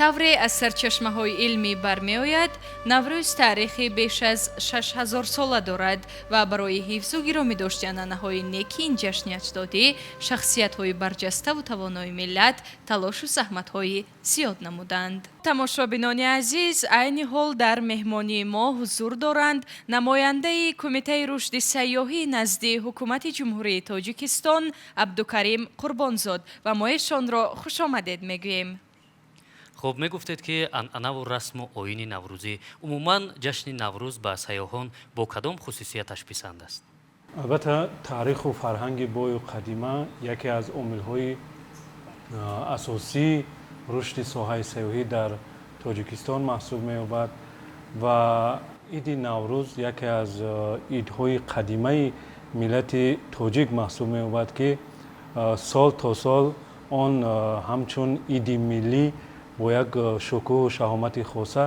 Тавре аз сарчашмаҳои илмӣ бармеояд, Наврӯз таърихи беш аз 6000 сола дорад ва барои ҳифзу гиромӣ дошти анъанаҳои неки ин ҷашни аҷдодӣ шахсиятҳои барҷаставу тавонои миллат талошу заҳматҳои зиёд намуданд. Тамошобинони азиз, айни ҳол дар меҳмонии мо ҳузур доранд намояндаи Кумитаи рушди сайёҳӣ назди Ҳукумати Ҷумҳурии Тоҷикистон Абдукарим Қурбонзод ва мо эшонро хушомадед мегӯем. Хуб, мегуфтед, ки анъанаву расму оини наврӯзӣ, умуман ҷашни Наврӯз ба сайёҳон бо кадом хусусияташ писанд аст? Албатта, таъриху фарҳанги бою қадима яке аз омилҳои асосии рушди соҳаи сайёҳӣ дар Тоҷикистон маҳсуб меёбад ва иди Наврӯз яке аз идҳои қадимаи миллати тоҷик маҳсуб меёбад, ки сол то сол он ҳамчун иди миллӣ бо як шукӯҳу шаҳомати хоса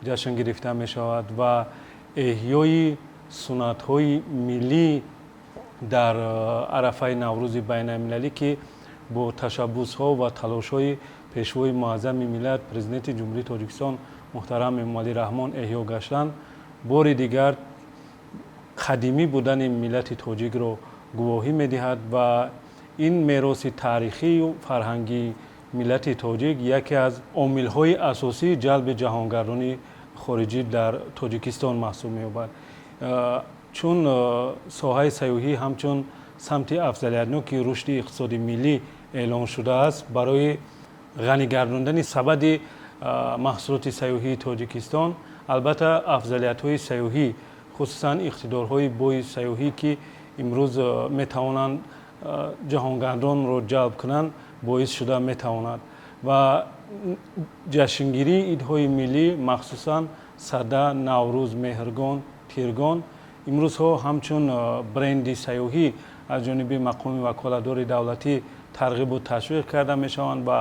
ҷашн гирифта мешавад ва эҳёи суннатҳои миллӣ дар арафаи Наврӯзи байналмилалӣ, ки бо ташаббусҳо ва талошҳои Пешвои муаззами миллат, Президенти Ҷумҳурии Тоҷикистон муҳтарам Эмомалӣ Раҳмон эҳё гаштанд, бори дигар қадимӣ будани миллати тоҷикро гувоҳӣ медиҳад ва ин мероси таърихию фарҳангии миллати тоҷик яке аз омилҳои асосии ҷалби ҷаҳонгардони хориҷӣ дар Тоҷикистон маҳсуб меёбад. Чун соҳаи сайёҳӣ ҳамчун самти афзалиятноки рушди иқтисоди миллӣ эълон шудааст, барои ғанӣ гардондани сабади маҳсулоти сайёҳии Тоҷикистон, албатта, афзалиятҳои сайёҳӣ, хусусан иқтидорҳои бои сайёҳӣ, ки имрӯз метавонанд ҷаҳонгардонро ҷалб кунанд, боис шуда метавонад ва ҷашнгирии идҳои миллӣ, махсусан Сада, Наврӯз, Меҳргон, Тиргон, имрӯзҳо ҳамчун бренди сайёҳӣ аз ҷониби мақоми ваколатдори давлатӣ тарғибу ташвиқ карда мешаванд ва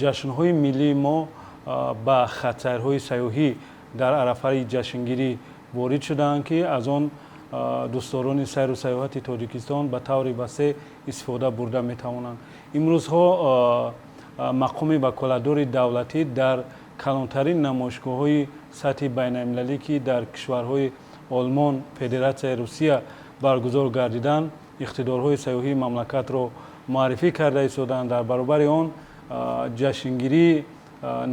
ҷашнҳои миллии мо ба хатсайрҳои сайёҳӣ дар арафаи ҷашнгирӣ ворид шудаанд, ки аз он дӯстдорони сайру сайёҳати Тоҷикистон ба таври васеъ истифода бурда метавонанд. Имрӯзҳо мақоми ваколатдори давлатӣ дар калонтарин намоишгоҳҳои сатҳи байналмилалӣ, ки дар кишварҳои Олмон, Федератсияи Русия баргузор гардиданд, иқтидорҳои сайёҳии мамлакатро муаррифӣ карда истодаанд. Дар баробари он, ҷашнгирии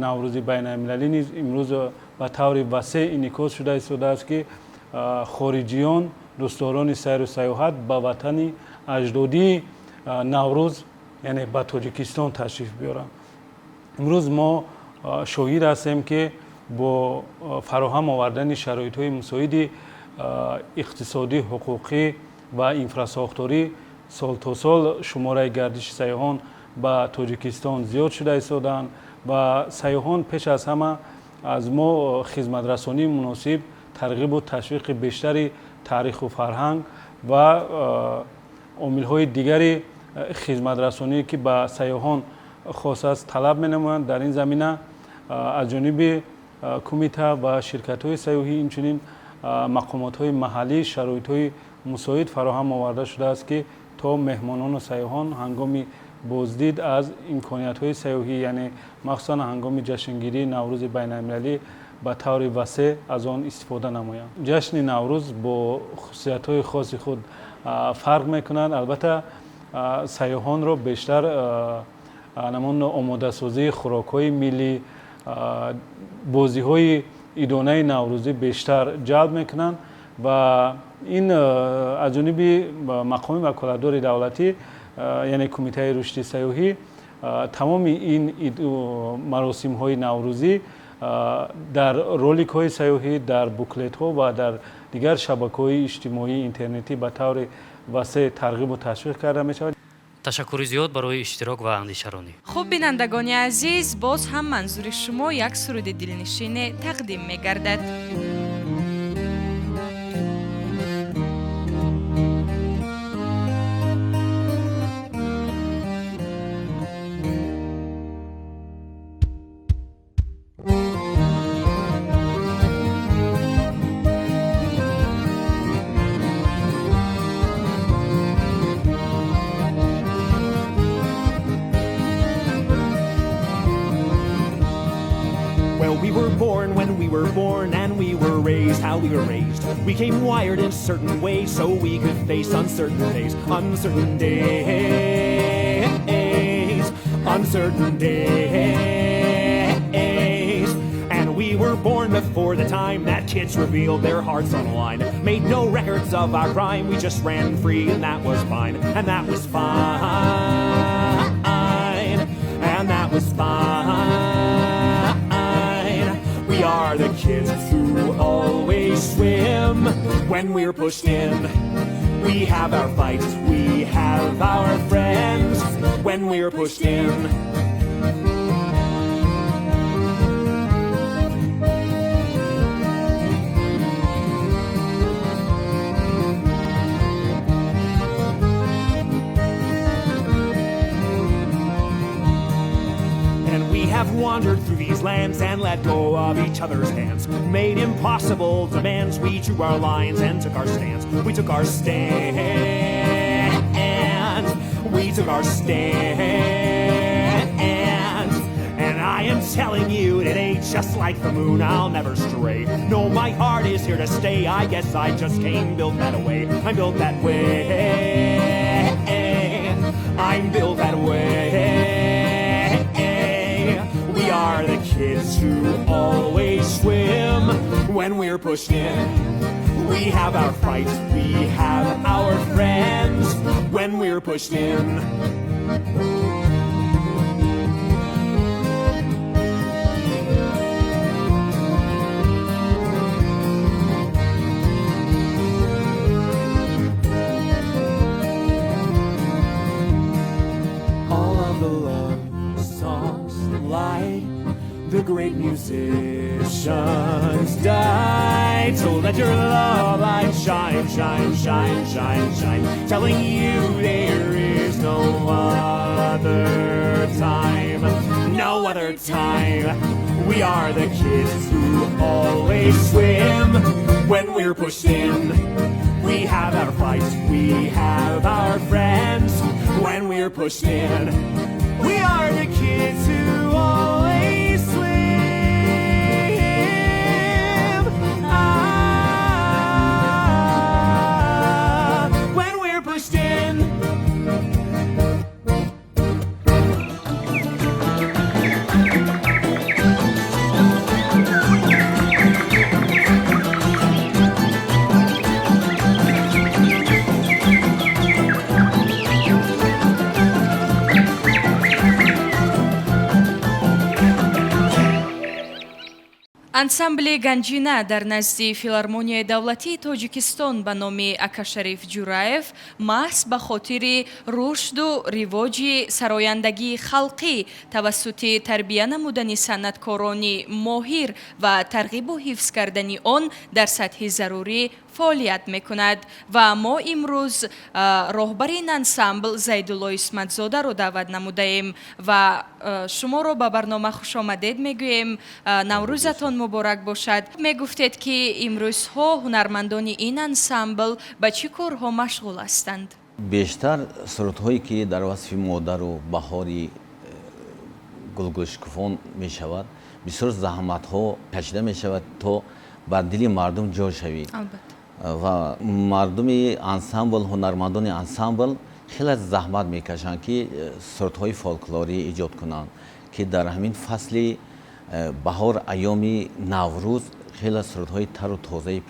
Наврӯзи байналмилалӣ низ имрӯз ба таври васеъ инъикос шуда истодааст, ки хориҷиён, дӯстдорони сайру сайёҳат ба ватани аҷдодии Наврӯз, яъне ба Тоҷикистон ташриф биёранд. Имрӯз мо шоҳид ҳастем, ки бо фароҳам овардани шароитҳои мусоиди иқтисодӣ, ҳуқуқӣ ва инфрасохторӣ сол то сол шумораи гардиши сайёҳон ба Тоҷикистон зиёд шуда истодаанд ва сайёҳон пеш аз ҳама аз мо хизматрасонии муносиб, тарғибу ташвиқи бештари таъриху фарҳанг ва омилҳои дигари хизматрасоние, ки ба сайёҳон хос аст, талаб менамоянд. Дар ин замина аз ҷониби кумита ва ширкатҳои сайёҳӣ, инчунин мақомотҳои маҳаллӣ шароитҳои мусоид фароҳам оварда шудааст, ки то меҳмонону сайёҳон ҳангоми боздид аз имкониятҳои сайёҳӣ, яъне махсусан ҳангоми ҷашнгирии Наврӯзи байналмилалӣ, ба таври васеъ аз он истифода намоянд. Ҷашни Наврӯз бо хусусиятҳои хоси худ фарқ мекунад. Албатта, сайёҳонро бештар намон омодасозии хӯрокҳои миллӣ, бозиҳои идонаи наврӯзӣ бештар ҷалб мекунанд ва ин аз ҷониби мақоми ваколатдори давлатӣ, яъне Кумитаи рушди сайёҳӣ, тамоми ин маросимҳои наврӯзӣ дар роликҳои сайёҳӣ, дар буклетҳо ва дар дигар шабакаҳои иҷтимоии интернетӣ ба таври васеъ тарғибу ташвиқ карда мешавад. Ташаккури зиёд барои иштирок ва андешаронӣ. Хуб, бинандагони азиз, боз ҳам манзури шумо як суруди дилнишине тақдим мегардад. were born when we were born, and we were raised how we were raised. We came wired in certain ways so we could face uncertain days, uncertain days, uncertain days. And we were born before the time that kids revealed their hearts online. Made no records of our crime, we just ran free, and that was fine, and that was fine, and that was fine. We are the kids who always swim when we're pushed in. We have our fights, we have our friends when we're pushed in. And we have wandered through these lands and let go of each other's hands. Made impossible demands, we drew our lines and took our stands. We took our stands. We took our stands. And I am telling you today, just like the moon, I'll never stray. No, my heart is here to stay. I guess I just came built that way. I'm built that way. I'm built that way. We are the kids who always swim when we're pushed in. We have our fights, we have our friends when we're pushed in. All of the love songs lied. The great musicians died. So let your love light shine, shine, shine, shine, shine, telling you there is no other time, no other time. We are the kids who always swim when we're pushed in. We have our fights, we have our friends when we're pushed in. We are the kids who always swim. Ah, when we're pushed in. Ансамбли Ганҷина дар назди Филармонияи давлатии Тоҷикистон ба номи Акашариф Ҷураев маҳз ба хотири рушду ривоҷи сарояндагии халқӣ тавассути тарбия намудани санъаткорони моҳир ва тарғибу ҳифз кардани он дар сатҳи зарурӣ фаъолият мекунад. Ва мо имрӯз роҳбари ин ансамбл Зайдулло Исматзодаро даъват намудаем ва шуморо ба барнома хушомадед мегӯем. Наврӯзатон муборак бошад. Мегуфтед, ки имрӯзҳо ҳунармандони ин ансамбл ба чӣ корҳо машғул ҳастанд? Бештар сурудҳое, ки дар васфи модару баҳори гулгулшукуфон мешавад, бисёр заҳматҳо кашида мешавад, то бар дили мардум ҷой шавӣ. Ва мардуми ансамбл, ҳунармандони ансамбл хеле заҳмат мекашанд, ки сурудҳои фолклорӣ эҷод кунанд, ки дар ҳамин фасли баҳор, айёми Наврӯз хеле сурудҳои тару тозаи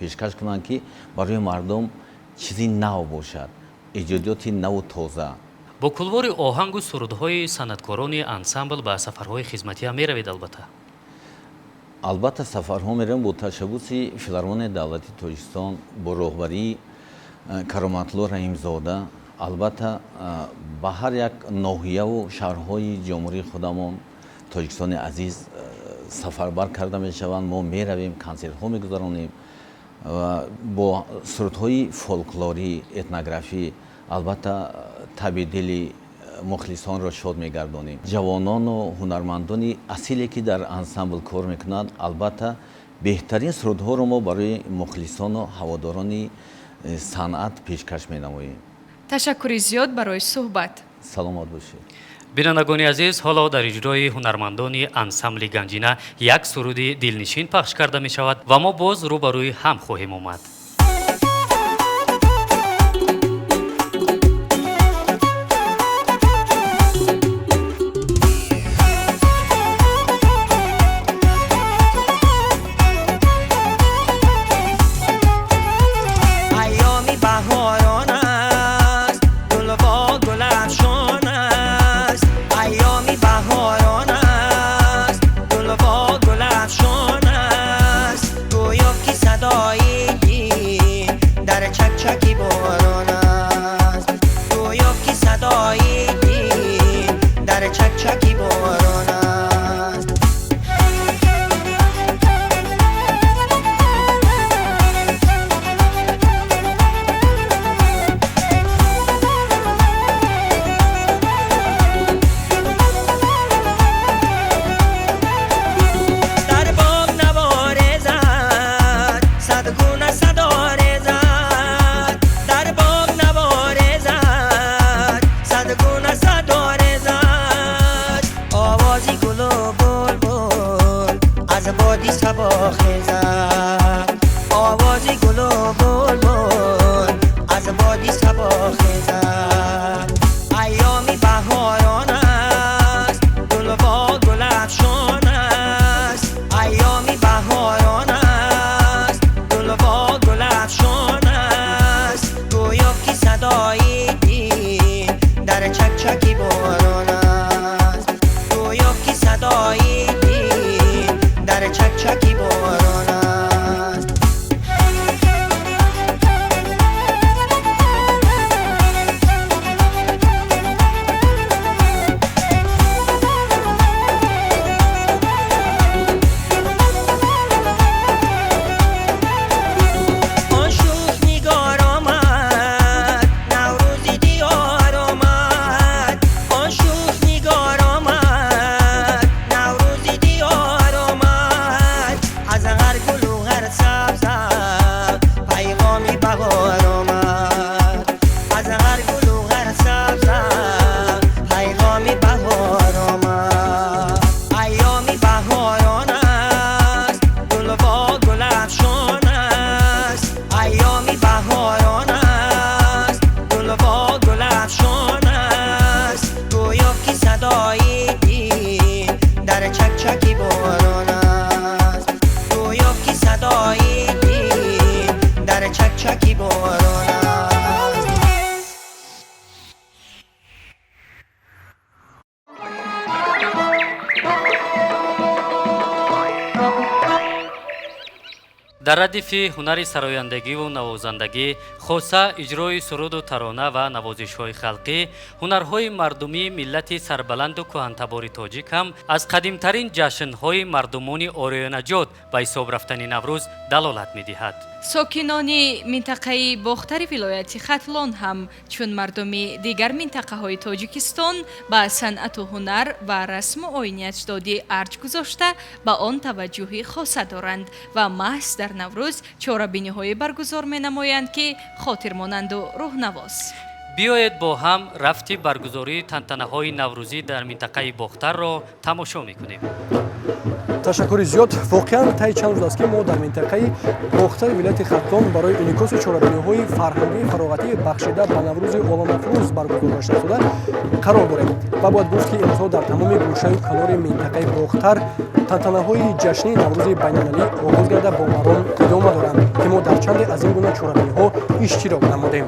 пешкаш кунанд, ки барои мардум чизи нав бошад, эҷодиёти наву тоза. Бо кулвори оҳангу сурудҳои санъаткорони ансамбл ба сафарҳои хизматӣ ҳам меравед, албатта? Албатта, сафарҳо меравем бо ташаббуси Филармонияи давлатии Тоҷикистон бо роҳбарии Кароматулло Раҳимзода. Албатта, ба ҳар як ноҳияву шаҳрҳои ҷумҳурии худамон, Тоҷикистони азиз, сафарбар карда мешаванд. Мо меравем, консертҳо мегузаронем ва бо сурудҳои фолклорӣ, этнографӣ, албатта, таби дили мухлисонро шод мегардонем. Ҷавонону ҳунармандони асиле, ки дар ансамбл кор мекунанд, албатта, беҳтарин сурудҳоро мо барои мухлисону ҳаводорони санъат пешкаш менамоем. Ташаккури зиёд барои суҳбат. Саломат бошед. Бинандагони азиз, ҳоло дар иҷрои ҳунармандони ансамбли Ганҷина як суруди дилнишин пахш карда мешавад ва мо боз рӯ ба рӯи ҳам хоҳем омад. Дар радифи ҳунари сарояндагиву навозандагӣ, хоса иҷрои суруду тарона ва навозишҳои халқӣ, ҳунарҳои мардумии миллати сарбаланду кӯҳантабори тоҷик ҳам аз қадимтарин ҷашнҳои мардумони ориёнаҷот ба ҳисоб рафтани Наврӯз далолат медиҳад. Сокинони минтақаи Бохтари вилояти Хатлон ҳам чун мардуми дигар минтақаҳои Тоҷикистон ба санъату ҳунар ва расму оини аҷдодӣ арҷ гузошта, ба он таваҷҷӯҳи хоса доранд ва маҳз дар Наврӯз чорабиниҳое баргузор менамоянд, ки хотирмонанду рӯҳнавоз. Биёед бо ҳам рафти баргузории тантанаҳои наврӯзӣ дар минтақаи Бохтарро тамошо мекунем. Ташаккури зиёд. Воқеан таи чанд рӯз аст, ки мо дар минтақаи Бохтари вилояти Хатлон барои инъикоси чорабиниҳои фарҳангии фароғатӣ бахшида ба Наврӯзи оламафрӯз баргузор гашта истода қарор дорем ва бояд гуфт, ки имрӯзҳо дар тамоми гӯшаю канори минтақаи Бохтар тантанаҳои ҷашнии Наврӯзи байналмилалӣ оғоз гардида, бо маром идома доранд, ки мо дар чанде аз ин гуна чорабиниҳо иштирок намудем.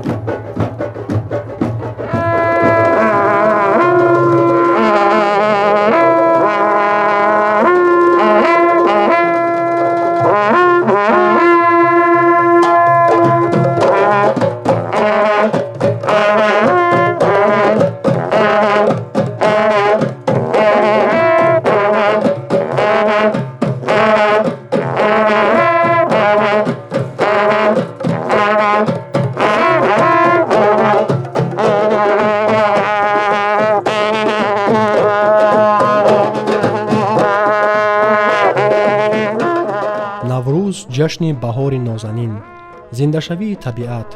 Ҷашни баҳори нозанин, зиндашавии табиат,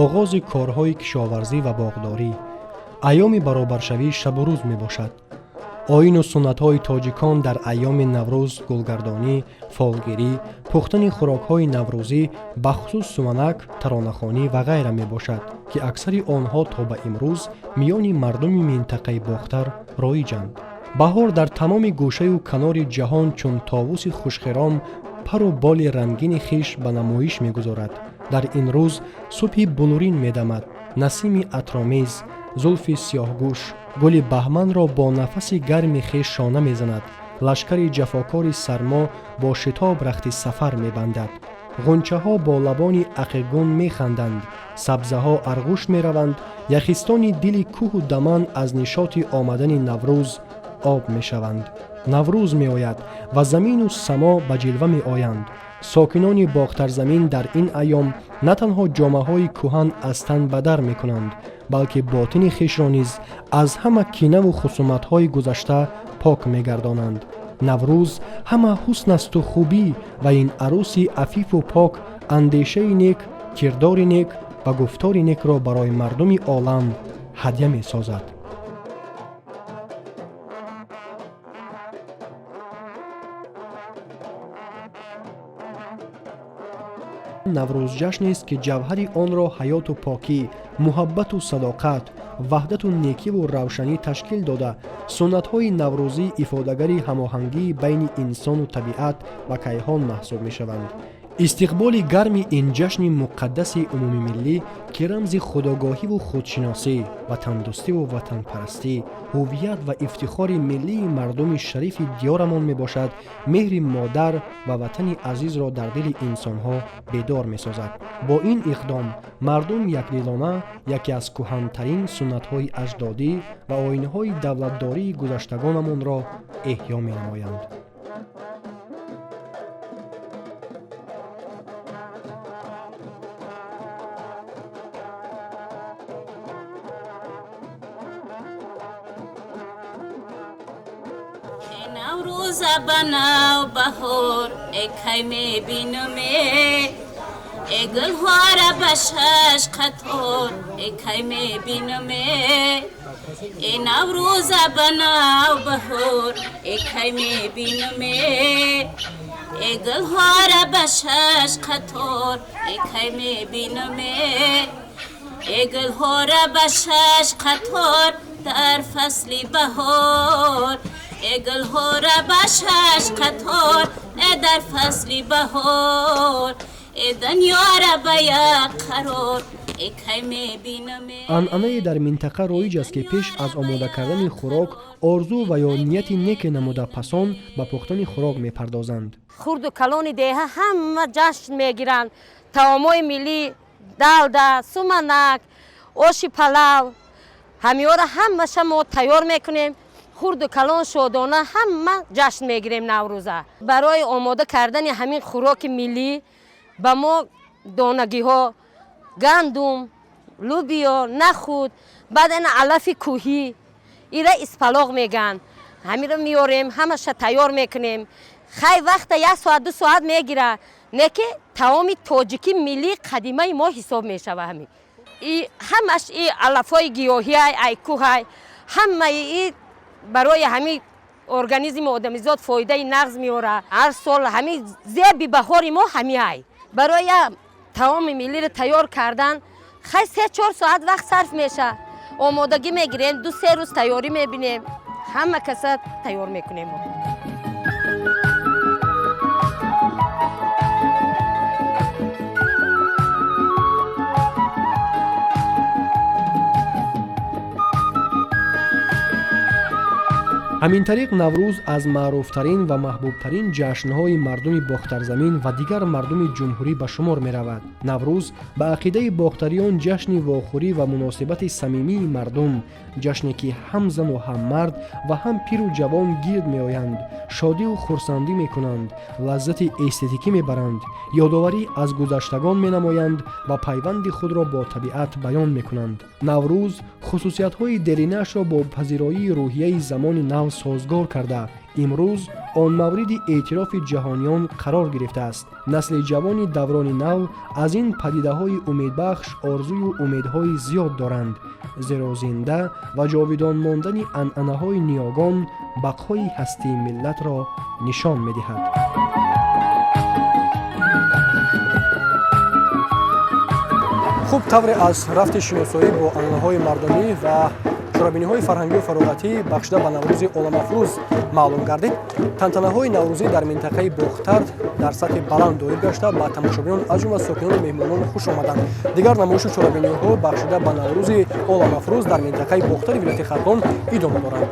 оғози корҳои кишоварзӣ ва боғдорӣ, Айёми баробаршавии шабу рӯз мебошад. Оину суннатҳои тоҷикон дар айёми Наврӯз гулгардонӣ, фолгирӣ, пухтани хӯрокҳои наврӯзӣ, бахусус суманак, таронахонӣ ва ғайра мебошад, ки аксари онҳо то ба имрӯз миёни мардуми минтақаи Бохтар роиҷанд. Баҳор дар тамоми гӯшаю канори ҷаҳон чун товуси хушхиром пару боли рангини хиш ба намоиш мегузорад. Дар ин рӯз субҳи булурин медамад, насими атромез зулфи сиёҳгӯш, гули баҳманро бо нафаси гарми хеш шона мезанад. Лашкари ҷафокори сармо бо шитоб рахти сафар мебандад. Ғунчаҳо бо лабони ақиқгун механданд, сабзаҳо арғуш мераванд, яхистони дили кӯҳу даман аз нишоти омадани Наврӯз об мешаванд. Наврӯз меояд ва замину само ба ҷилва меоянд. Сокинони Бохтарзамин дар ин айём на танҳо ҷомаҳои кӯҳан аз тан ба дар мекунанд, балки ботини хешро низ аз ҳама кинаву хусуматҳои гузашта пок мегардонанд. Наврӯз ҳама ҳусн асту хубӣ ва ин арӯси афифу пок андешаи нек, кирдори нек ва гуфтори некро барои мардуми олам ҳадя месозад. Наврӯз ҷашнест, ки ҷавҳари онро ҳаёту покӣ, муҳаббату садоқат, ваҳдату некиву равшанӣ ташкил дода, суннатҳои наврӯзӣ ифодагари ҳамоҳангии байни инсону табиат ва кайҳон маҳсуб мешаванд. Истиқболи гарми ин ҷашни муқаддаси умумимиллӣ, ки рамзи худогоҳиву худшиносӣ, ватандӯстиву ватанпарастӣ, ҳуввият ва ифтихори миллии мардуми шарифи диёрамон мебошад, меҳри модар ва ватани азизро дар дили инсонҳо бедор месозад. Бо ин иқдом мардум якдилона яке аз кӯҳантарин суннатҳои аҷдодӣ ва оинҳои давлатдории гузаштагонамонро эҳё менамоянд. Наврӯза ба нав баҳор э кай мебинаме, э гулҳора ба шаш қатор э кай мебинаме, э Наврӯза ба нав баҳор э кай мебинаме, э гулҳора ба шаш қатор э кай мебинаме, э гулҳора ба шаш қатор дар фасли баҳор, э гулҳора ба шаш қатор э дар фасли баҳор, э дунёра ба як қарор э кай мебинаме. Анъанае дар минтақа роиҷ аст, ки пеш аз омода кардани хӯрок орзу ва ё нияти неке намуда, пасон ба пухтани хӯрок мепардозанд. Хурду калони деҳа ҳама ҷашн мегиранд. Таомҳои миллӣ, далда, суманак, оши палав, ҳамиёра ҳамаша мо тайёр мекунем. Хурду калон шодона ҳама ҷашн мегирем Наврӯза. Барои омода кардани ҳамин хӯроки миллӣ ба мо донагиҳо, гандум, лубиё, нахуд, баъд ана алафи кӯҳӣ, ира испалоқ мегӯянд, ҳамиро меорем, ҳамаша тайёр мекунем. Хай вақта як соат, 2 соат мегира, не ки таоми тоҷикӣ миллии қадимаи мо ҳисоб мешава. Ҳамин ҳамаш и алафҳои гиёҳиай, ай кӯҳай, ҳамаи и барои ҳамин организми одамизод фоидаи нағз меорад. Ҳар сол ҳамин зеби баҳори мо ҳамиай. Барои таоми миллиро тайёр кардан хай 3-4 соат вақт сарф мешавад. Омодагӣ мегирем, 2-3 рӯз тайёрӣ мебинем, ҳама каса тайёр мекунем. Ҳамин тариқ Наврӯз аз маъруфтарин ва маҳбубтарин ҷашнҳои мардуми Бохтарзамин ва дигар мардуми ҷумҳурӣ ба шумор меравад. Наврӯз ба ақидаи бохтариён ҷашни вохӯрӣ ва муносибати самимии мардум, ҷашне ки ҳам зану ҳам мард ва ҳам пиру ҷавон гирд меоянд, шодиву хурсандӣ мекунанд, лаззати эстетикӣ мебаранд, ёдоварӣ аз гузаштагон менамоянд ва пайванди худро бо табиат баён мекунанд. Наврӯз хусусиятҳои деринаашро бо пазироии рӯҳияи замони нав созгор карда, имрӯз Он мавриди эътирофи ҷаҳониён қарор гирифтааст. Насли ҷавони даврони нав аз ин падидаҳои умедбахш орзую умедҳои зиёд доранд, зеро зинда ва ҷовидон мондани анъанаҳои ниёгон бақои ҳастии миллатро нишон медиҳад. Хуб, тавре аз рафти шиносоӣ бо анъанаҳои мардумӣ ва чорабиниҳои фарҳангию фароғатӣ бахшида ба Наврӯзи оламафрӯз маълум гардид, тантанаҳои наврӯзӣ дар минтақаи Бохтар дар сатҳи баланд доир гашта, ба тамошобинон, аз ҷумла сокинону меҳмонон хуш омаданд. Дигар намоишу чорабиниҳо бахшида ба Наврӯзи оламафрӯз дар минтақаи Бохтари вилояти Хатлон идома доранд.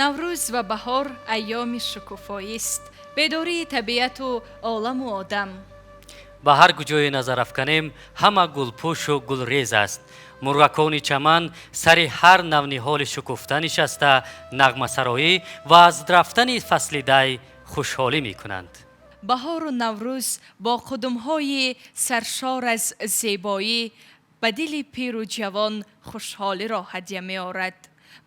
Наврӯз ва баҳор айёми шукуфоист, бедории табиату оламу одам. Ба ҳар куҷое назар афканем, ҳама гулпӯшу гулрез аст. Мурғакони чаман сари ҳар навниҳоли шукуфта нишаста, нағмасароӣ ва аз рафтани фасли дай хушҳолӣ мекунанд. Баҳору Наврӯз бо қудумҳои саршор аз зебоӣ ба дили пиру ҷавон хушҳолиро ҳадя меорад.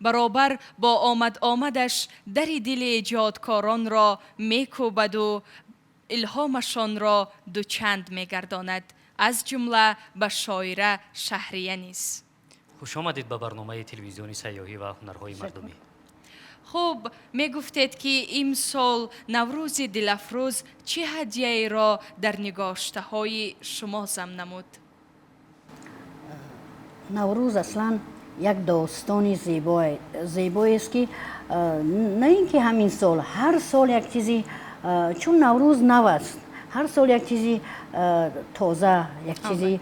Баробар бо омад-омадаш дари дили эҷодкоронро мекӯбаду илҳомашонро дучанд мегардонад, аз ҷумла ба шоира Шаҳрия низ. Хуш омадед ба барномаи телевизиони сайёҳӣ ва ҳунарҳои мардумӣ. Хуб, мегуфтед, ки имсол Наврӯзи дилафрӯз чӣ ҳадияеро дар нигоштаҳои шумо зам намуд? Наврӯз аслан як достони зебоест, ки на ин ки ҳамин сол, ҳар сол як чизи, чун Наврӯз нав аст, ҳар сол як чизи тоза, як чизи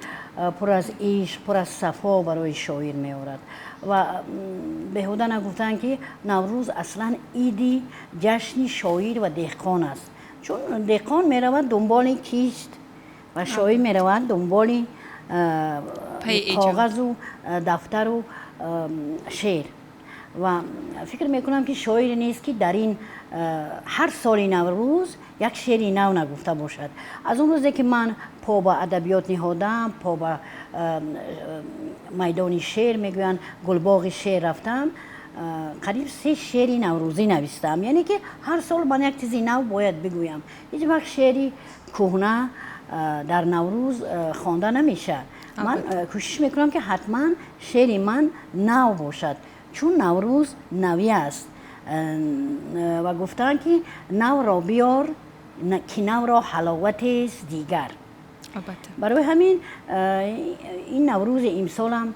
пур аз ишқ, пур аз сафо барои шоир меорад. Ва беҳуда нагуфтанд, ки Наврӯз аслан иди ҷашни шоир ва деҳқон аст, чун деҳқон меравад дунболи кишт ва шоир меравад дунболи коғазу дафтару шеър. Ва фикр мекунам, ки шоире нест, ки дар ин ҳар соли Наврӯз як шеъри нав нагуфта бошад. Аз он рӯзе, ки ман по ба адабиёт ниҳодам, по ба майдони шеър мегӯянд, гулбоғи шеър рафтам, қариб се шеъри наврӯзӣ навистам. Яъне ки ҳар сол ман як чизи нав бояд бигӯям. Ҳеҷ вақт шеъри кӯҳна дар Наврӯз хонда намешавад. Ман кӯшиш мекунам, ки ҳатман шеъри ман нав бошад, чун Наврӯз навӣ аст. Ва гуфтанд, ки навро биёр, ки навро ҳаловатест дигар. Барои ҳамин ин Наврӯзи имсолам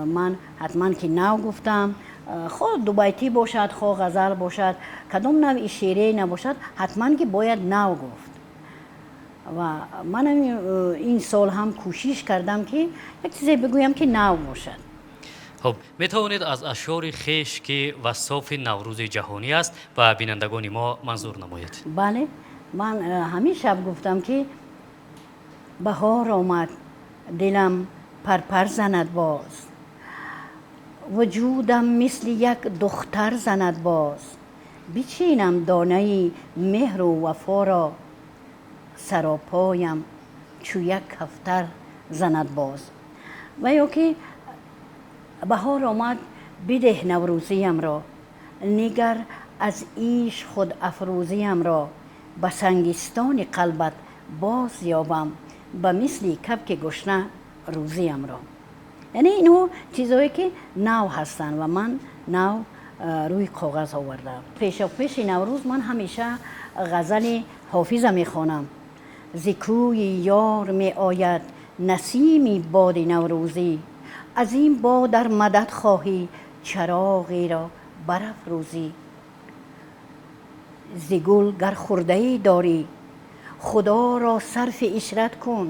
ман ҳатман ки нав гуфтам, хоҳ дубайтӣ бошад, хоҳ ғазал бошад, кадом навъи шеърие набошад, ҳатман ки бояд нав гуфт. Ва ман ин сол ҳам кӯшиш кардам, ки як чизе бигӯям, ки нав бошад. Хуб, метавонед аз ашъори хеш, ки васофи Наврӯзи ҷаҳонӣ аст, ба бинандагони мо манзур намоед? Бале, ман ҳамин шаб гуфтам, ки баҳор омад, дилам парпар занад боз, вуҷудам мисли як духтар занад боз, бичинам донаи меҳру вафоро, саропоям чу як кафтар занад боз. Ва ё ки баҳор омад, бидеҳ наврӯзиямро, нигар аз ишқ худ афрӯзиямро, ба сангистони қалбат боз ёбам, ба мисли кабки гушна рӯзиямро. Яъне инҳо чизҳое, ки нав ҳастанд ва ман нав рӯи коғаз овардам. Пешопеши Наврӯз ман ҳамеша ғазали Ҳофиза мехонам: зи кӯи ёр меояд насими боди наврӯзӣ, аз ин бод ар мадад хоҳӣ, чароғеро барафрӯзӣ, зи гул гар хурдае дорӣ, худоро сарфи ишрат кун,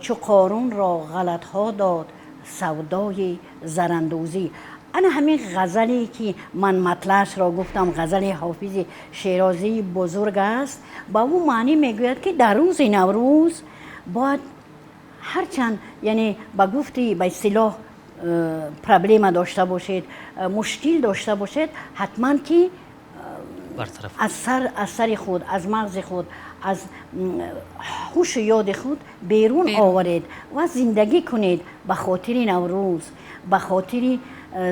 чу Қорунро ғалатҳо дод савдои зарандӯзӣ. Ана ҳамин ғазале, ки ман матлаъашро гуфтам, ғазали Ҳофизи Шерозии бузург аст. Ба ӯ маънӣ мегӯяд, ки дар рӯзи Наврӯз бояд ҳарчанд, яъне ба гуфти ба истилоҳ, проблема дошта бошед, мушкил дошта бошед, ҳатман ки аз сари худ, аз мағзи худ, аз ҳушу ёди худ берун оваред ва зиндагӣ кунед ба хотири Наврӯз. Ба хотири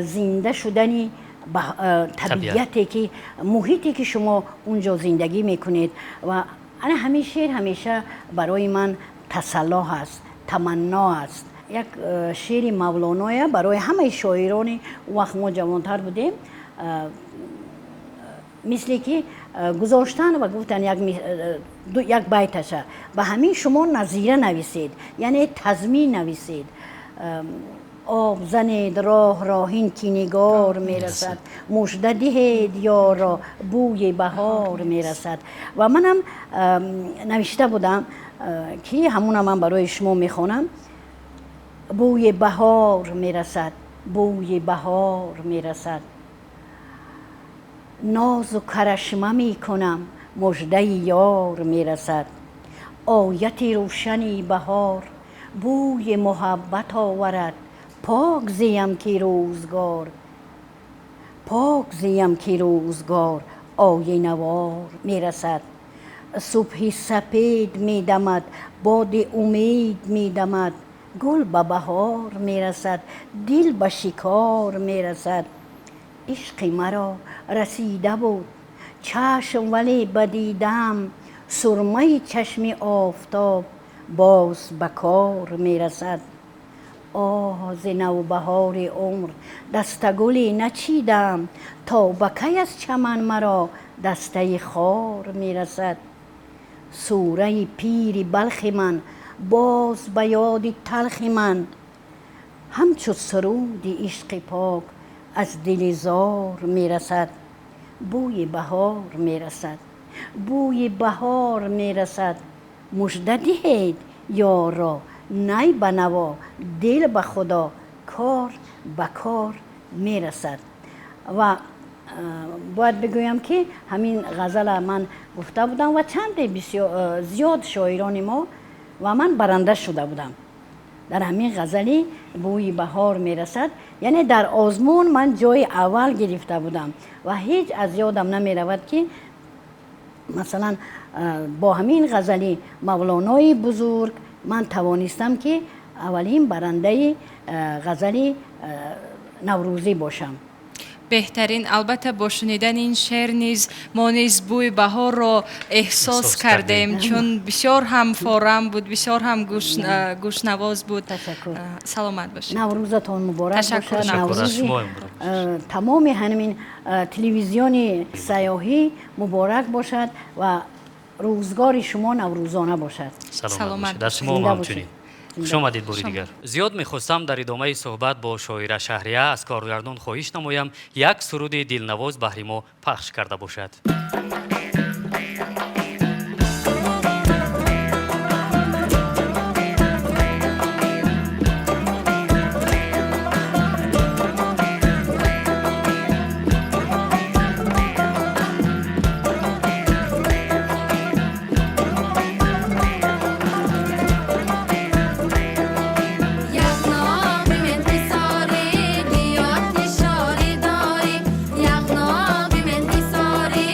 зинда шудани табиате ки, муҳите ки шумо унҷо зиндагӣ мекунед. Ва ана ҳамин шеър ҳамеша барои ман тасалло ҳаст, таманно аст. Як шеъри Мавлоноя барои ҳамаи шоирони он вақт, мо ҷавонтар будем, мисле ки гузоштан ва гуфтан як байташа ба ҳамин шумо назира нависед, яъне тазмин нависед. Об занед роҳ роҳин, ки нигор мерасад, мужда диҳед ёро, бӯи баҳор мерасад. Ва манам навишта будам, ки ҳамуна ман барои шумо мехонам. Бӯи баҳор мерасад, бӯи баҳор мерасад, нозу карашма мекунам, муждаи ёр мерасад. Ояти рӯшани баҳор бӯи муҳаббат оварад, пок зиям ки рӯзгор, пок зиям ки рӯзгор оинавор мерасад. Субҳи сапед медамад, боди умед медамад, гул ба баҳор мерасад, дил ба шикор мерасад. Ишқи маро расида буд чашм, вале ба дидам сурмаи чашми офтоб боз ба кор мерасад. Оҳ, зи навбаҳори умр дастагуле начидам, то ба кай аз чаман маро дастаи хор мерасад. Сураи пири Балхи ман боз ба ёди талхи ман, ҳамчу суруди ишқи пок аз дили зор мерасад. Бӯи баҳор мерасад, бӯи баҳор мерасад, мужда диҳед ёро, най ба наво, дил ба Худо, кор ба кор мерасад. Ва бояд бигӯям, ки ҳамин ғазала ман гуфта будам ва чанде зиёд шоирони мо, ва ман баранда шуда будам дар ҳамин ғазали бӯи баҳор мерасад. Яъне дар озмун ман ҷои аввал гирифта будам ва ҳеҷ аз ёдам намеравад, ки масалан бо ҳамин ғазали Мавлонои бузург ман тавонистам, ки аввалин барандаи ғазали наврӯзӣ бошам. Беҳтарин. Албатта, бо шунидани ин шеър низ мо низ бӯи баҳорро эҳсос кардем, чун бисёр ҳам форам буд, бисёр ҳам гӯшнавоз буд. Ташаккур. Саломат бошед. Наврӯзатон муборак бошад. Наврӯзи тамоми ҳамин телевизиони сайёҳӣ муборак бошад ва рӯзгори шумо наврӯзона бошад. Саломат бошед. Дар шумо ҳамчунин. Хуш омадед бори дигар. Зиёд мехостам дар идомаи суҳбат бо шоира Шаҳрия аз коргардон хоҳиш намоям, як суруди дилнавоз баҳри мо пахш карда бошад. Yağnobi men hisori.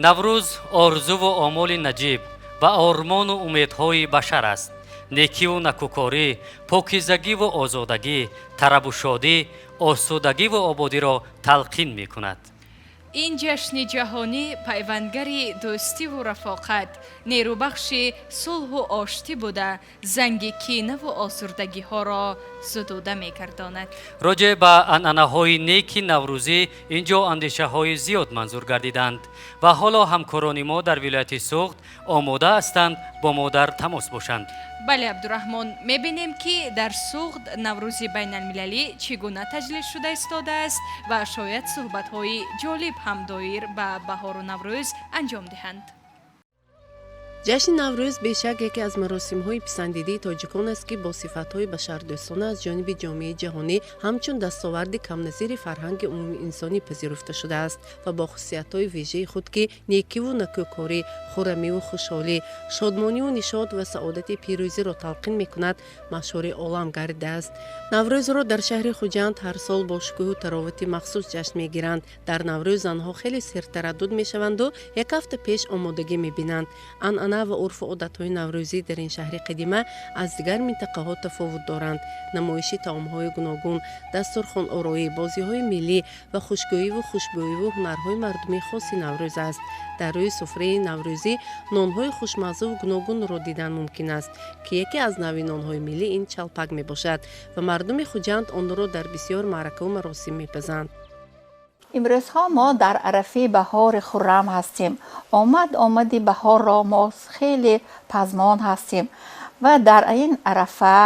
Наврӯз орзуву омоли наҷиб ва ормону умедҳои башар аст. Некиву накӯкорӣ, покизагиву озодагӣ, тарабу шодӣ, осудагиву ободиро талқин мекунад. Ин ҷашни ҷаҳонӣ пайвандгари дӯстиву рафоқат, нерӯбахши сулҳу оштӣ буда, занги кинаву осурдагиҳоро зудуда мегардонад. Роҷеъ ба анъанаҳои неки наврӯзӣ ин ҷо андешаҳои зиёд манзур гардиданд ва ҳоло ҳамкорони мо дар вилояти Суғд омода ҳастанд бо мо дар тамос бошанд. Бале, Абдураҳмон, мебинем, ки дар Суғд Наврӯзи байналмилалӣ чӣ гуна таҷлил шуда истодааст ва шояд суҳбатҳои ҷолиб ҳам доир ба баҳору Наврӯз анҷом диҳанд. Ҷашни Наврӯз бешак яке аз маросимҳои писандидаи тоҷикон аст, ки бо сифатҳои башардӯстона аз ҷониби ҷомеаи ҷаҳонӣ ҳамчун дастоварди камназири фарҳанги умумиинсонӣ пазируфта шудааст ва бо хусусиятҳои вежаи худ, ки некиву накӯкорӣ, хуррамиву хушҳолӣ, шодмониву нишот ва саодати пирӯзиро талқин мекунад, машҳури олам гардидааст. Наврӯзро дар шаҳри Хуҷанд ҳар сол бо шукӯҳу таровати махсус ҷашн мегиранд. Дар Наврӯз занҳо хеле сертараддуд мешаванду як ҳафта пеш омодагӣ мебинанд. Анъана ва урфу одатҳои наврӯзӣ дар ин шаҳри қадима аз дигар минтақаҳо тафовут доранд. Намоиши таомҳои гуногун, дастурхонороӣ, бозиҳои миллӣ ва хушгӯиву хушбӯиву ҳунарҳои мардумӣ хоси Наврӯз аст. Дар рӯи суфраи наврӯзӣ нонҳои хушмаззаву гуногунро дидан мумкин аст, ки яке аз навъи нонҳои миллӣ ин чалпак мебошад ва мардуми Хуҷанд онро дар бисёр маъракаву маросим мепазанд. Имрӯзҳо мо дар арафаи баҳори хуррам ҳастем. Омад омади баҳорро мо хеле пазмон ҳастем ва дар ин арафа,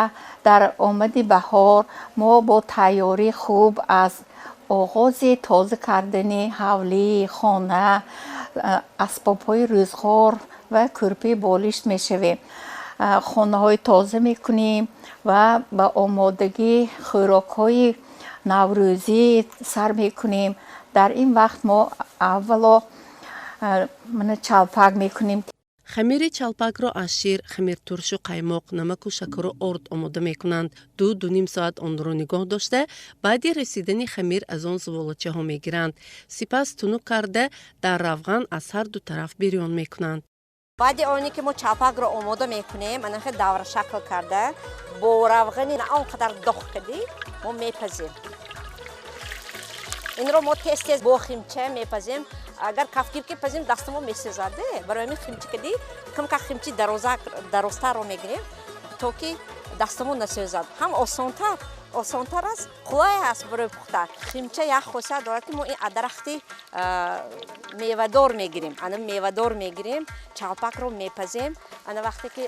дар омади баҳор мо бо тайёрии хуб аз оғози тоза кардани ҳавлӣ, хона, асбобҳои рӯзғор ва кӯрпаи болишт мешавем. Хонаҳои тоза мекунем ва ба омодагии хӯрокҳои наврӯзӣ сар мекунем. Дар ин вақт мо аввало чалпак мекунем. Хамири чалпакро аз шир, хамиртуршу қаймоқ, намаку шакару орд омода мекунанд. 2-2.5 соат онро нигоҳ дошта, баъди расидани хамир аз он зуволачаҳо мегиранд. Сипас тунук карда дар равған аз ҳар ду тараф бирён мекунанд. Баъди оне ки мо чалпакро омода мекунем, анахе даврашакл карда бо равғани на он қадар доғ кардӣ мо мепазем. Инро мо тез тез бо химча мепазем. Агар кафгир ки пазем, дасти мо месӯзад. Барои ҳамин химча кардӣ камка химчи дарозтарро мегирем, то ки дастамон насӯзад. Ҳам осонтар аст, қулай аст барои пухта. Химча як хосият дорад, ки мо ин дарахти мевадор мегирем. Ана мевадор мегирем, чалпакро мепазем. Ана вақте ки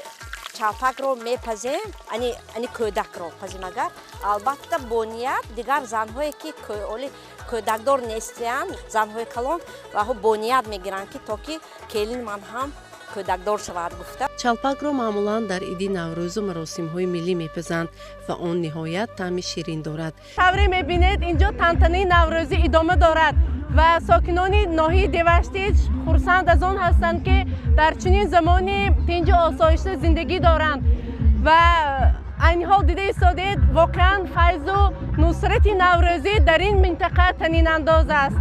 чалпакро мепазем, ани кӯдакро пазем, агар албатта бо ният дигар занҳое ки оли кӯдакдор нестиянд, занҳои калон ваҳо бо ният мегиранд, ки то ки келин ман ҳам кӯдакдор шавад гуфта. Чалпакро маъмулан дар иди Наврӯзу маросимҳои миллӣ мепазанд ва он ниҳоят таъми ширин дорад. Тавре мебинед, инҷо тантанаи наврӯзӣ идома дорад ва сокинони ноҳияи Деваштич хурсанд аз он ҳастанд, ки дар чунин замони тинҷу осоишта зиндагӣ доранд ва айни ҳол дида истодед, воқеан файзу нусрати наврӯзӣ дар ин минтақа танинандоз аст.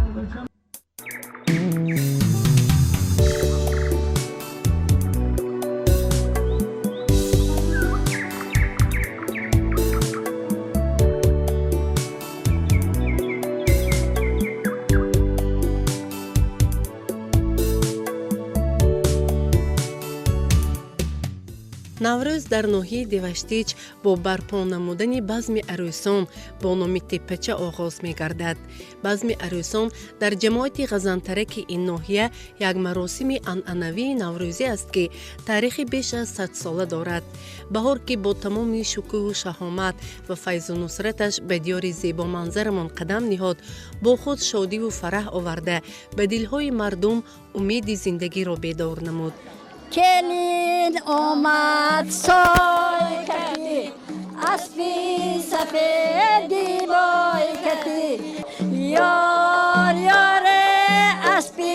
Наврӯз дар ноҳияи Деваштич бо барпо намудани базми арӯсон бо номи Теппача оғоз мегардад. Базми арӯсон дар ҷамоати Ғазантараки ин ноҳия як маросими анъанавии наврӯзӣ аст, ки таърихи беш аз 100-сола дорад. Баҳор, ки бо тамоми шукӯҳу шаҳомат ва файзу нусраташ ба диёри зебоманзарамон қадам ниҳод, бо худ шодиву фараҳ оварда ба дилҳои мардум умеди зиндагиро бедор намуд. Келин омад сой кати, аспи сафеди бой кати, ёр ёре аспи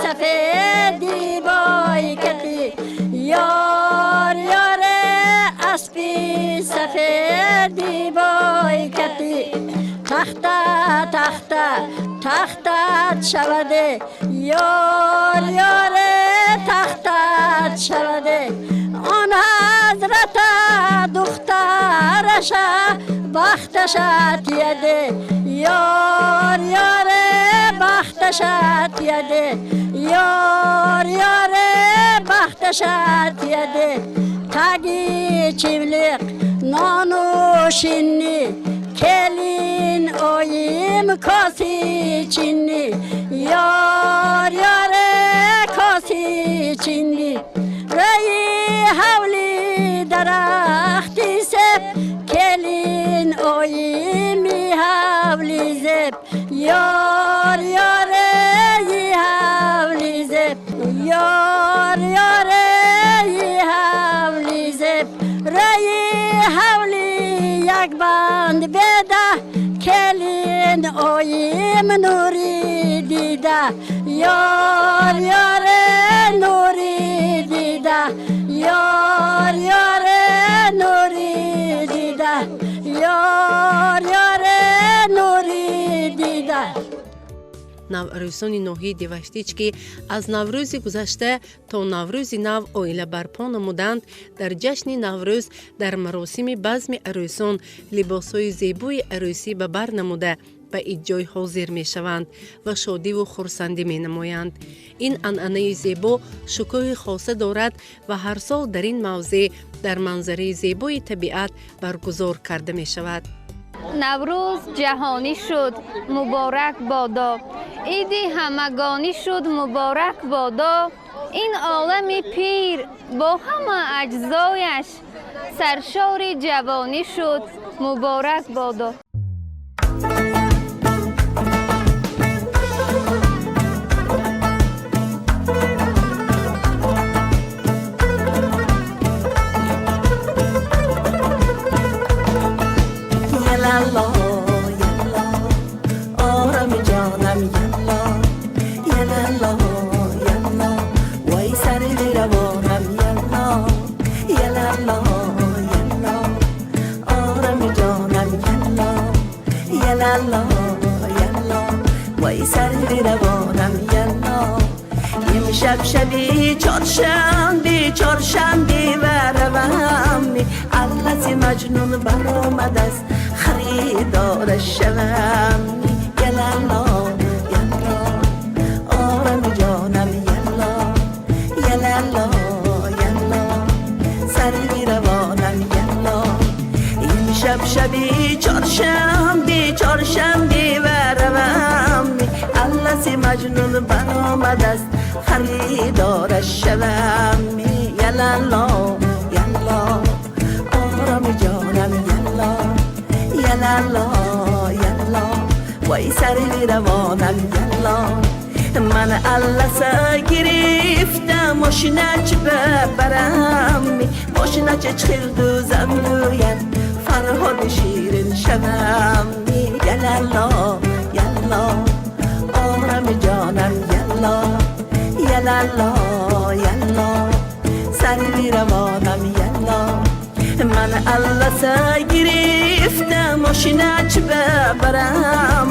сафеди бой кати, ёр ёре аспи сафеди бой кати. Тахта тахта тахтат шаваде ёр ёре тахтат шаваде он ҳазрата духтараша бахташа тияде ёр ёре бахташа тияде ёр ёре бахташа тияде таги чивлиқ нону шинни келин оим коси чинни ёр ёре коси чинни рӯи ҳавли дарахти себ келин оими ҳавли зеб ёр ёреи ҳавли зеб ёр ёреи ҳавли зеб рӯи ҳавли як банд беда келин оим нури дида ёр ёре нури дида ёр ёре нури дида ёр ёре нури дида. Наварӯсони ноҳияи Деваштич, ки аз Наврӯзи гузашта то Наврӯзи нав оила барпо намуданд, дар ҷашни Наврӯз дар маросими базми арӯсон либосҳои зебои арӯсӣ ба бар намуда ба иҷҷой ҳозир мешаванд ва шодиву хурсандӣ менамоянд. Ин анъанаи зебо шукӯҳи хоса дорад ва ҳар сол дар ин мавзеъ дар манзараи зебои табиат баргузор карда мешавад. Наврӯз ҷаҳонӣ шуд, муборак бодо. Иди ҳамагонӣ шуд, муборак бодо. Ин олами пир бо ҳама аҷзояш саршори ҷавонӣ шуд, муборак бодо. شب شبی چهارشنبه چهارشنبه و روم اطلس مجنون برآمد از خریدار شوم یلالا یلا آرام جانم یلا یلالا یلا سر روانم یلا این شب شبی چهارشنبه چهارشنبه و روم اطلس مجنون برآمد از خریدارش شوم یلالا یلا آرام جانم یلا یلالا یلا وای سر روانم یلا من اللسا گرفتم ماشینچ ببرم ماشینچ چخیل دوزم گوید فرهاد شیرین شوم یلالا یلا آرام جانم یلا یلالا یلا سر روانم یلا من اللسا گرفتم ماشینچ ببرم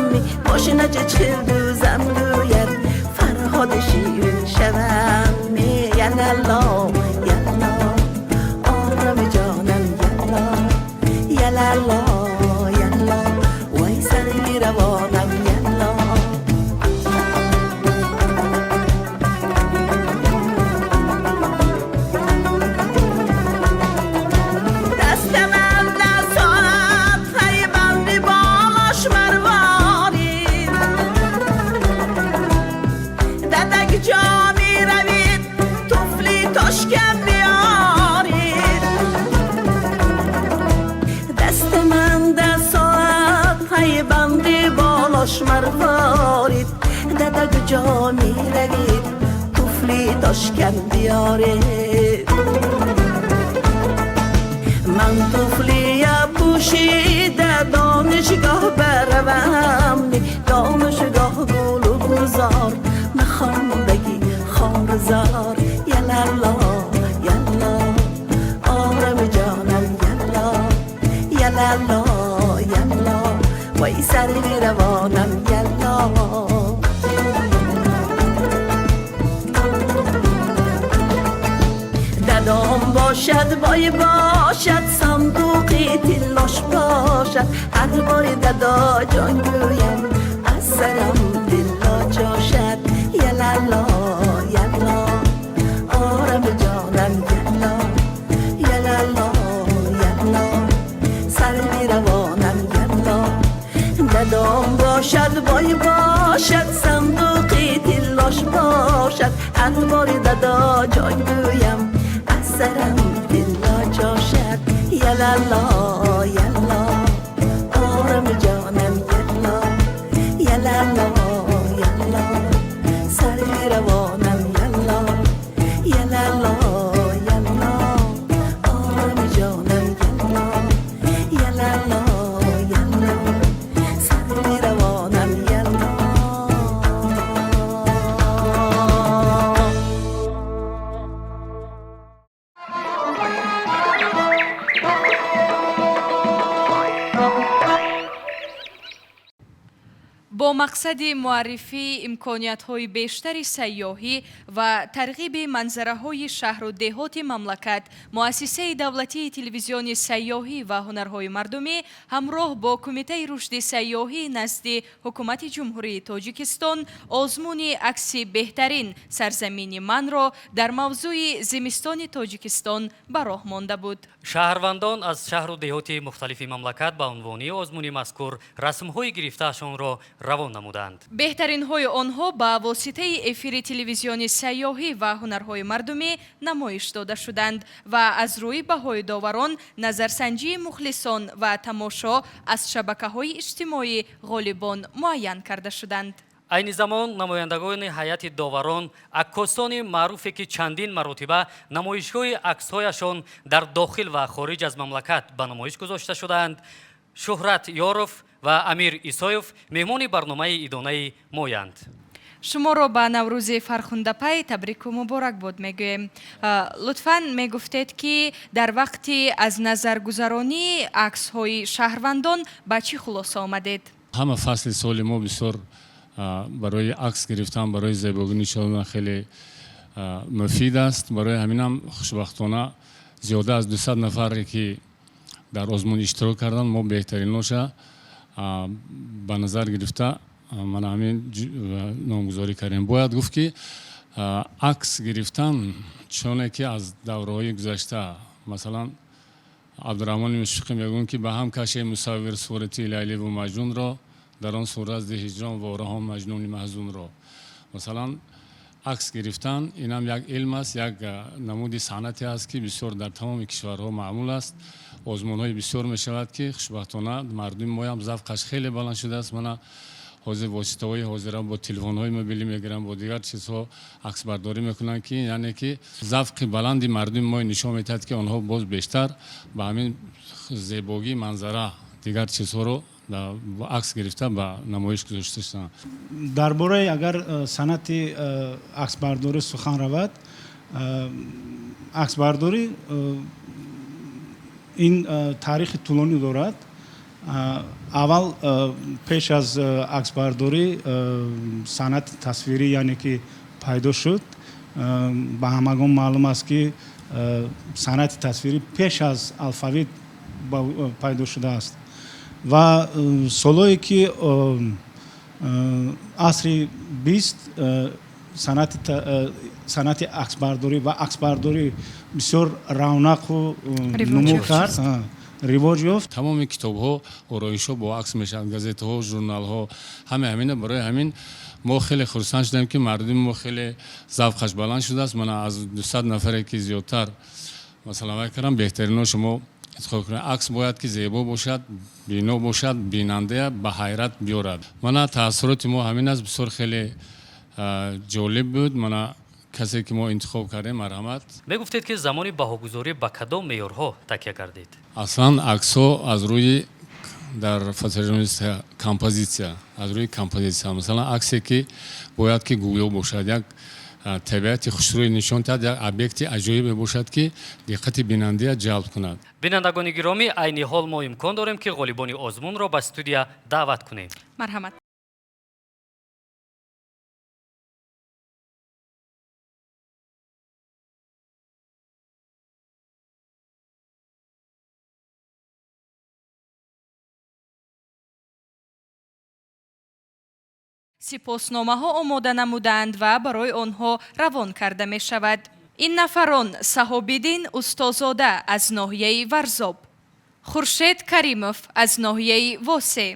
ماشینچ چخیل دوزم گوید فرهاد شیرین شوم یلالا یلا آرام جانم یلا یلالا یلا وای سر روانم یلا. مروارید دادا کجا می روید توفلی تاشکن بیارید من توفلی پوشیده دانشگاه بروم دانشگاه گل و گلزار نخوام بگی خارزار یلالا یلا آرام جانم یلا یلالا یلا وای سر Дадом бошад, бой бошад, сандуқи тиллош бошад. Ҳар бори дадо ҷон гӯям, аз сарам тилло ҷошад. Ялало, ялло, орам ҷонам, ялло, ялало, ялло, сарви равонам, ялло. Дадом бошад, бой бошад, сандуқи тиллош бошад. Ҳар бори дадо ҷон гӯям, аз сарам тилло ҷошад. Ялало, ялло, орам ҷонам, ялло, ялало, ялло, сарви равонам, ялло, ялало, ялло, орам ҷонам, ялло, ялало, ялло, сарви равонам, ялло. Бо мақсади муаррифии имкониятҳои бештари сайёҳӣ ва тарғиби манзараҳои шаҳру деҳоти мамлакат, муассисаи давлатии телевизиони сайёҳӣ ва ҳунарҳои мардумӣ ҳамроҳ бо Кумитаи рушди сайёҳӣ назди Ҳукумати Ҷумҳурии Тоҷикистон озмуни акси беҳтарин сарзамини манро дар мавзӯи зимистони Тоҷикистон ба роҳ монда буд. Шаҳрвандон аз шаҳру деҳоти мухталифи мамлакат ба унвони озмуни мазкур расмҳои гирифтаашонро равон намуданд. Беҳтаринҳои онҳо ба воситаи эфири телевизиони сайёҳӣ ва ҳунарҳои мардумӣ намоиш дода шуданд ва аз рӯи баҳои доварон, назарсанҷии мухлисон ва тамошо аз шабакаҳои иҷтимоӣ ғолибон муайян карда шуданд. Айни замон намояндагони ҳайати доварон, аккосони маъруфе, ки чандин маротиба намоишгоҳи аксҳояшон дар дохил ва хориҷ аз мамлакат ба намоиш гузошта шудаанд, Шуҳрат Ёров ва Амир Исоев меҳмони барномаи идонаи моянд. Шуморо ба Наврӯзи фархундапай табрику муборакбод мегӯем. Лутфан мегуфтед, ки дар вақти аз назаргузаронии аксҳои шаҳрвандон ба чӣ хулоса омадед? Ҳама фасли соли мо бисёр барои акс гирифтан, барои зебогӣ нишон додан хеле муфид аст. Барои ҳаминам хушбахтона зиёда аз 200 нафаре, ки дар озмун иштирок карданд, мо беҳтариноша ба назар гирифта мана ҳамин номгузорӣ кардем. Бояд гуфт, ки акс гирифтан, чуне ки аз давраҳои гузашта, масалан, Абдураҳмони Мушфиқӣ мегӯянд, ки ба ҳам каше мусаввир сурати Лайливу Маҷнунро, дар он сурат зи ҳиҷрон вораҳон Маҷнуни маҳзунро. Масалан, акс гирифтан инам як илм аст, як намуди санъате аст, ки бисёр дар тамоми кишварҳо маъмул аст. Озмунҳои бисёр мешавад, ки хушбахтона мардуми моям завқаш хеле баланд шудааст. Мана ҳозир воситаҳои ҳозира бо телефонҳои мобилӣ мегиранд, бо дигар чизҳо аксбардорӣ мекунанд, ки яъне ки завқи баланди мардуми мо нишон медиҳад, ки онҳо боз бештар ба ҳамин зебогии манзара, дигар чизҳоро акс гирифта ба намоиш гузошта шуданд. Дар бораи агар санъати аксбардорӣ сухан равад, аксбардорӣ ин таърихи тӯлонӣ дорад. Аввал пеш аз аксбардорӣ санъати тасвирӣ, яъне ки пайдо шуд. Ба ҳамагон маълум аст, ки санъати тасвирӣ пеш аз алфавит пайдо шудааст ва солҳое ки асри 20 санъати аксбардорӣ ва аксбардорӣ бисёр равнақу нумӯ кард, ривоҷ ёфт. Тамоми китобҳо, ороишҳо бо акс мешаванд, газетаҳо, журналҳо, ҳама ҳамина. Барои ҳамин мо хеле хурсанд шудем, ки мардуми мо хеле завқаш баланд шудааст. Мана аз 200 нафаре ки зиёдтар, масалан, вай кардам, беҳтарино шумо интихоб кунед. Акс бояд ки зебо бошад, бино бошад, бинандая ба ҳайрат биёрад. Мана таассуроти мо ҳамин аст. Бисёр хеле ҷолиб буд. Мана касе ки мо интихоб кардем, марҳамат. Мегуфтед, ки замони баҳогузорӣ ба кадом меъёрҳо такя кардед? Аслан аксҳо аз рӯи дар фотожурналистика композитсия, аз рӯи композитсия. Масалан, аксе ки бояд ки гӯё бошад, як табиати хушрӯй нишон диҳад, як объекти аҷоибе бошад, ки диққати бинандая ҷалб кунад. Бинандагони гиромӣ, айни ҳол мо имкон дорем, ки ғолибони озмунро ба студия даъват кунем. Марҳамат. Сипосномаҳо омода намуданд ва барои онҳо равон карда мешавад. Ин нафарон: Саҳобиддин Устозода аз ноҳияи Варзоб, Хуршед Каримов аз ноҳияи Восе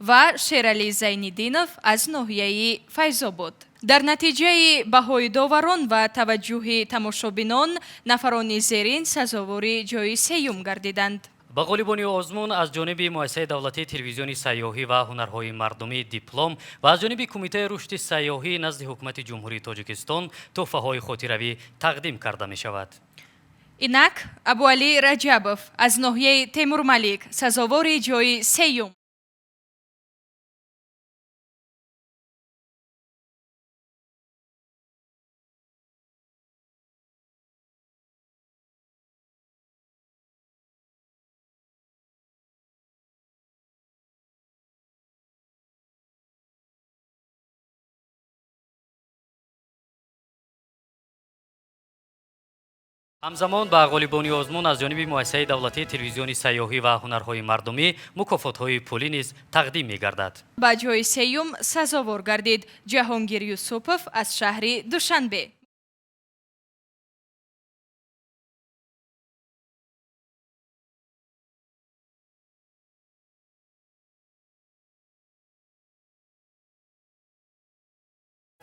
ва Шералӣ Зайниддинов аз ноҳияи Файзобод. Дар натиҷаи баҳои доварон ва таваҷҷӯҳи тамошобинон нафарони зерин сазовори ҷои сеюм гардиданд. Ба ғолибони озмун аз ҷониби муассисаи давлатии телевизиони сайёҳӣ ва ҳунарҳои мардумӣ диплом ва аз ҷониби Кумитаи рушди сайёҳӣ назди Ҳукумати Ҷумҳурии Тоҷикистон тӯҳфаҳои хотиравӣ тақдим карда мешавад. Инак, Абуалӣ Раҷабов аз ноҳияи Темурмалик сазовори ҷои сеюм. Ҳамзамон ба ғолибони озмун аз ҷониби муассисаи давлатии телевизиони сайёҳӣ ва ҳунарҳои мардумӣ мукофотҳои пулӣ низ тақдим мегардад. Ба ҷои сеюм сазовор гардид Ҷаҳонгир Юсупов аз шаҳри Душанбе.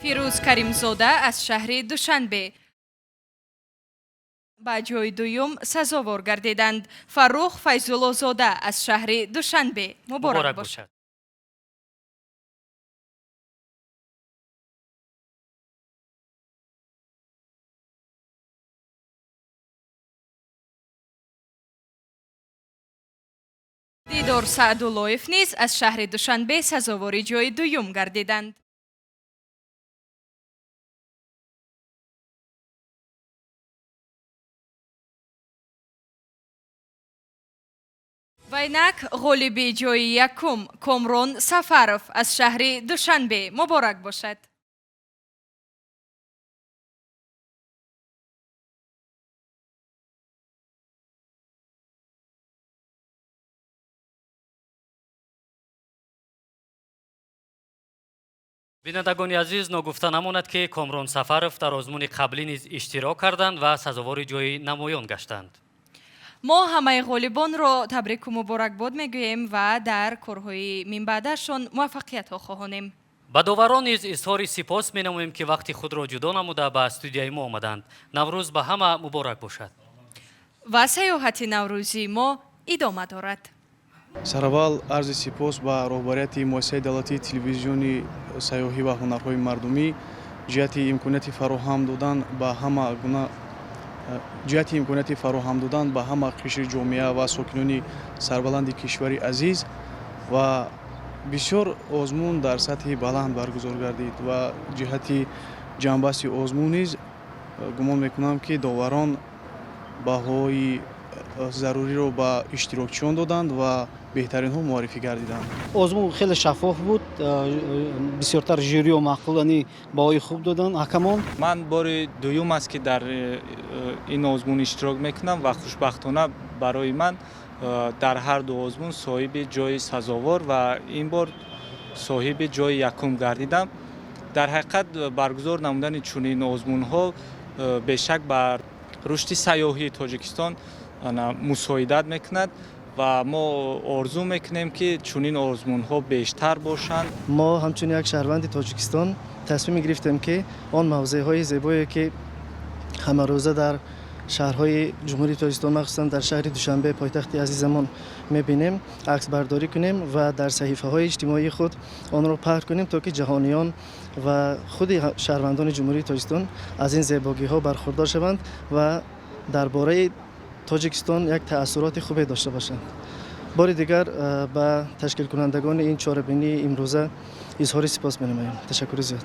Фирӯз Каримзода аз шаҳри Душанбе. Ба ҷои дуюм сазовор гардиданд Фаррух Файзуллозода аз шаҳри Душанбе. Муборак бошад. Дидор Саъдуллоев низ аз шаҳри Душанбе сазовори ҷои дуюм гардиданд. Ва инак ғолиби ҷои якум Комрон Сафаров аз шаҳри Душанбе. Муборак бошад. Бинандагони азиз, ногуфта намонад, ки Комрон Сафаров дар озмуни қаблӣ низ иштирок карданд ва сазовори ҷои намоён гаштанд. Мо ҳамаи ғолибонро табрику муборакбод мегӯем ва дар корҳои минбаъдашон муваффақиятҳо хоҳонем. Ба доварон низ изҳори сипос менамоем, ки вақти худро ҷудо намуда ба студияи мо омаданд. Наврӯз ба ҳама муборак бошад. Ва саёҳати наврӯзии мо идома дорад. Сараввал арзи сипос ба роҳбарияти муассисаи давлатии телевизиони сайёҳӣ ва ҳунарҳои мардумӣ ҷиҳати имконияти фароҳам додан ба ҳама гуна ҷиҳати имконияти фароҳам додан ба ҳама қишри ҷомеа ва сокинони сарбаланди кишвари азиз. Ва бисёр озмун дар сатҳи баланд баргузор гардид ва ҷиҳати ҷамъбасти озмун низ гумон мекунам, ки доварон баҳои заруриро ба иштирокчиён доданд ва беҳтаринҳо муаррифӣ гардиданд. Озмун хеле шаффоф буд, бисёртар жюрио маъқулани баҳои хуб доданд ҳакамон. Ман бори дуюм аст, ки дар ин озмун иштирок мекунам ва хушбахтона барои ман дар ҳар ду озмун соҳиби ҷои сазовор ва ин бор соҳиби ҷои якум гардидам. Дар ҳақиқат, баргузор намудани чунин озмунҳо бешак бар рушди сайёҳии Тоҷикистон мусоидат мекунад ва мо орзу мекунем, ки чунин озмунҳо бештар бошанд. Мо ҳамчун як шаҳрванди Тоҷикистон тасмим гирифтем, ки он мавзеъҳои зебое, ки ҳамарӯза дар шаҳрҳои Ҷумҳурии Тоҷикистон, махсусан дар шаҳри Душанбе, пойтахти азизамон, мебинем, аксбардорӣ кунем ва дар саҳифаҳои иҷтимоии худ онро паҳн кунем, то ки ҷаҳониён ва худи шаҳрвандони Ҷумҳурии Тоҷикистон аз ин зебогиҳо бархурдор шаванд ва дар бораи Тоҷикистон як таассуроти хубе дошта бошанд. Бори дигар ба ташкилкунандагони ин чорабинии имрӯза изҳори сипос менамоем. Ташаккури зиёд.